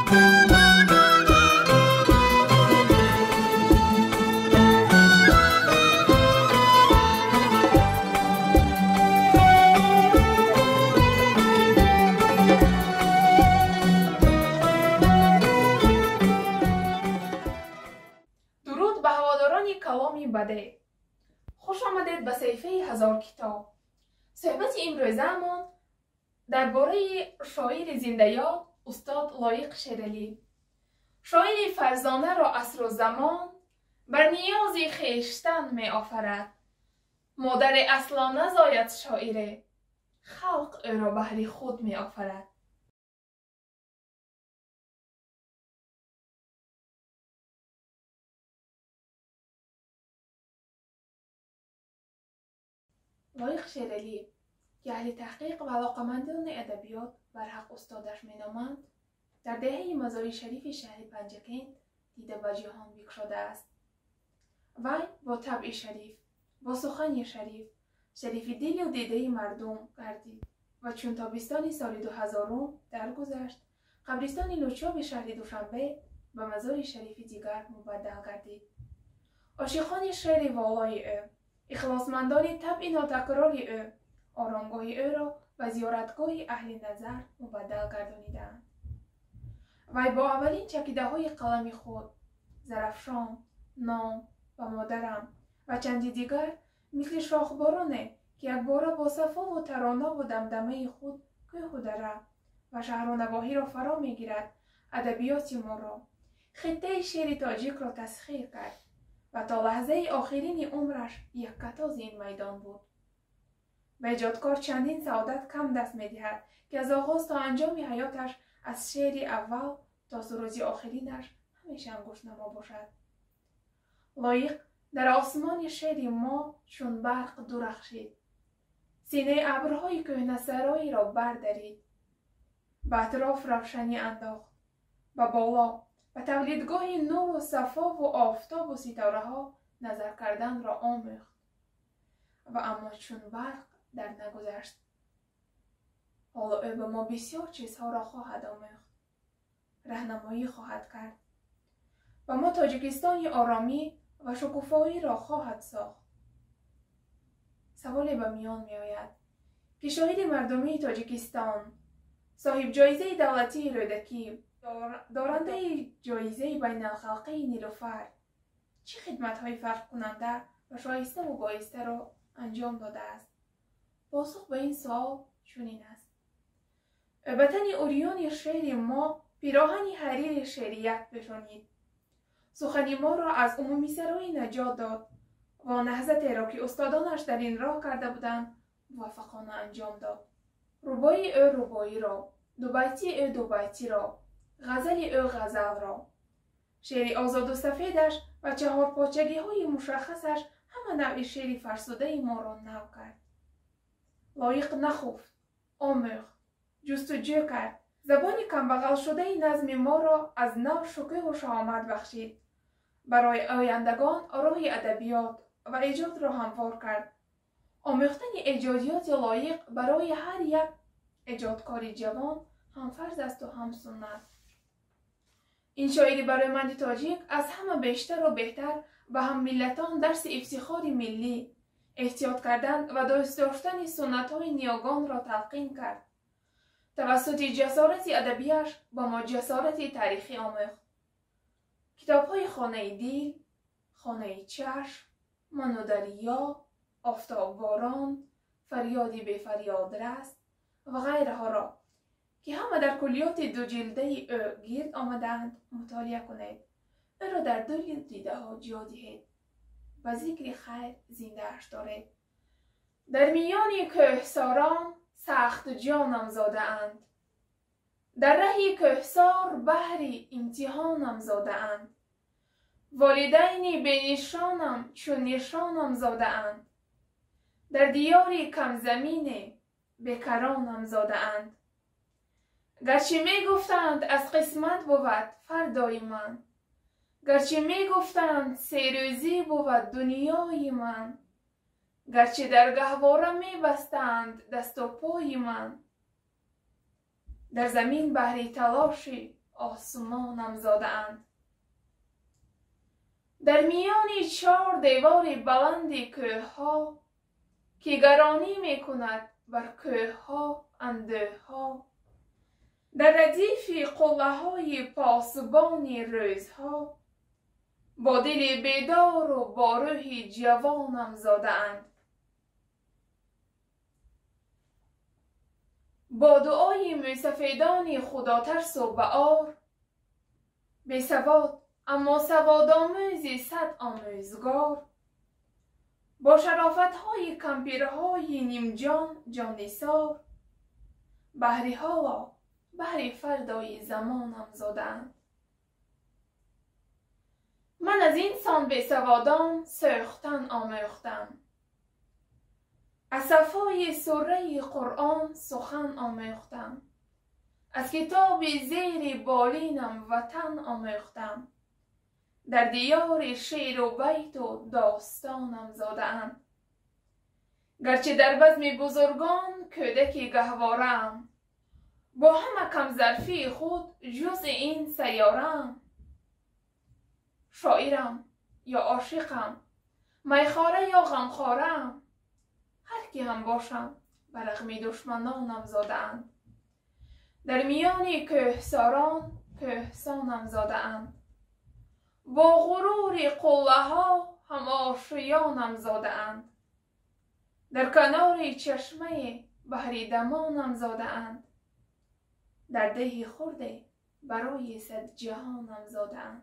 Хуш омадед ба саҳифаи ҳазор китоб. Суҳбати имрӯзаамон дар бораи шоири зиндаёд устод Лоиқ Шералӣ. Шоири фарзонаро асру замон бар ниёзи хештан меофарад. Модаре асло назояд шоире, халқ ӯро баҳри худ меофарад. Лоиқ Шералӣ, ки аҳли таҳқиқ ва алоқамандони адабиёт барҳақ устодаш меноманд, дар деҳаи Мазори Шарифи шаҳри Панҷакент дида ба ҷаҳон бикушодааст. Вай бо табъи шариф, бо сухани шариф, шарифи дилу дидаи мардум гардид ва чун тобистони соли 2000 даргузашт, қабристони Лучоби шаҳри Душанбе ба мазори шарифи дигар мубаддал гардид. Ошиқони шеъри волои ӯ, ихлосмандони табъи нотакрори ӯ, оромгоҳи ӯро ба зиёратгоҳи аҳли назар мубаддал гардонидаанд. Вай бо аввалин чакидаҳои қалами худ Зарафшон, Ном ва Модарам ва чанди дигар мисли шохбороне, ки якбора бо сафову таронаву дамдамаи худ кӯҳу дара ва шаҳру навоҳиро фаро мегирад, адабиёти моро, хиттаи шеъри тоҷикро тасхир кард ва то лаҳзаи охирини умраш яккатози ин майдон буд. Ба эҷодкор чандин саодат кам даст медиҳад, ки аз оғоз то анҷоми ҳаёташ, аз шеъри аввал то суруди охиринаш ҳамеша ангуштнамо бошад. Лоиқ дар осмони шеъри мо чун барқ дурахшид, синаи абрҳои кӯҳнасароиро бардарид, ба атроф равшанӣ андохт, ба боло, ба тавлидгоҳи нуру сафову офтобу ситораҳо назар карданро омӯхт ва аммо чун барқ дар нагузашт. Ҳоло ӯ ба мо бисёр чизҳоро хоҳад омӯхт, раҳнамоӣ хоҳад кард, ба мо Тоҷикистони оромӣ ва шукуфоиро хоҳад сохт. Саволе ба миён меояд, ки шоири мардумии Тоҷикистон, соҳибҷоизаи давлатии Рӯдакӣ, дорандаи ҷоизаи байналхалқии Нилуфар, чӣ хидматҳои фарқкунанда ва шоиставу боистаро анҷом додааст? Посух ба ин суол чунин аст. Ба тани урёни шеъри мо пироҳани ҳарири шеърият пешонид, сухани моро аз умумисароӣ наҷот дод ва наҳзатеро, ки устодонаш дар ин роҳ карда буданд, муваффақона анҷом дод. Рубоии ӯ рубоиро, дубайтии ӯ дубайтиро, ғазали ӯ ғазалро, шеъри озоду сафедаш ва чаҳорпочагиҳои мушаххасаш ҳама навъи шеъри фарсудаи моро нав кард. Лоиқ нахуфт, омӯхт, ҷустуҷӯ кард, забони камбағалшудаи назми моро аз нав шукӯҳу шаҳомат бахшид, барои ояндагон роҳи адабиёт ва эҷодро ҳамвор кард. Омӯхтани эҷодиёти Лоиқ барои ҳар як эҷодкори ҷавон ҳам фарз асту ҳам суннат. Ин шоири барои тоҷик аз ҳама бештару беҳтар ба ҳаммиллатон дарси ифтихори миллӣ, эҳтиёт кардан ва дӯст доштани суннатҳои ниёгонро талқин кард. Тавассути ҷасорати адабияш ба мо ҷасорати таърихӣ омӯхт. Китобҳои Хонаи дил, Хонаи чашм, Ману дарё, Офтобборон, Фарёди бефарёдрас ва ғайраҳоро, ки ҳама дар куллиёти дуҷилдаи ӯ гирд омадаанд, мутолиа кунед. Ӯро дар дили дидаҳо ҷо диҳед, ба зикри хайр зиндааш доред. Дар миёни кӯҳсорон сахт ҷонам зодаанд, дар раҳи кӯҳсор баҳри имтиҳонам зодаанд, волидайни бенишонам чун нишонам зодаанд, дар диёри камзамине бекаронам зодаанд. Гарчи мегуфтанд аз қисмат бувад фардои ман, гарчи мегуфтанд серӯзӣ бувад дунёи ман, гарчи дар гаҳвора мебастанд дасту пои ман, дар замин баҳри талоши осмонам зодаанд. Дар миёни чор девори баланди кӯҳҳо, ки гаронӣ мекунад бар кӯҳҳо андӯҳҳо, дар радифи қуллаҳои посбони рӯзҳо, бо дили бедору бо рӯҳи ҷавонам зодаанд. Бо дуои мӯсафедони худотарсу баор, бесавод аммо саводомӯзи сад омӯзгор, бо шарофатҳои кампирҳои нимҷон ҷоннисор, баҳри ҳоло баҳри фардои замонам зодаанд. Ман аз ин сон бесаводон сӯхтан омӯхтам, аз сафои сураи Қуръон сухан омӯхтам, аз китоби зери болинам ватан омӯхтам, дар диёри шеъру байту достонам зодаанд. Гарчи дар базми бузургон кӯдаки гаҳвораам, бо ҳама камзарфии худ ҷузъи ин сайёраам. Шоирам ё ошиқам, майхора ё ғамхораам, ҳар ки ҳам бошам ба рағми душманонам зодаанд. Дар миёни кӯҳсорон кӯҳсонам зодаанд, бо ғурури қуллаҳо ҳамошиёнам зодаанд. Дар канори чашмае баҳри дамонам зодаанд, дар деҳи хурде барои садҷаҳонам зодаанд.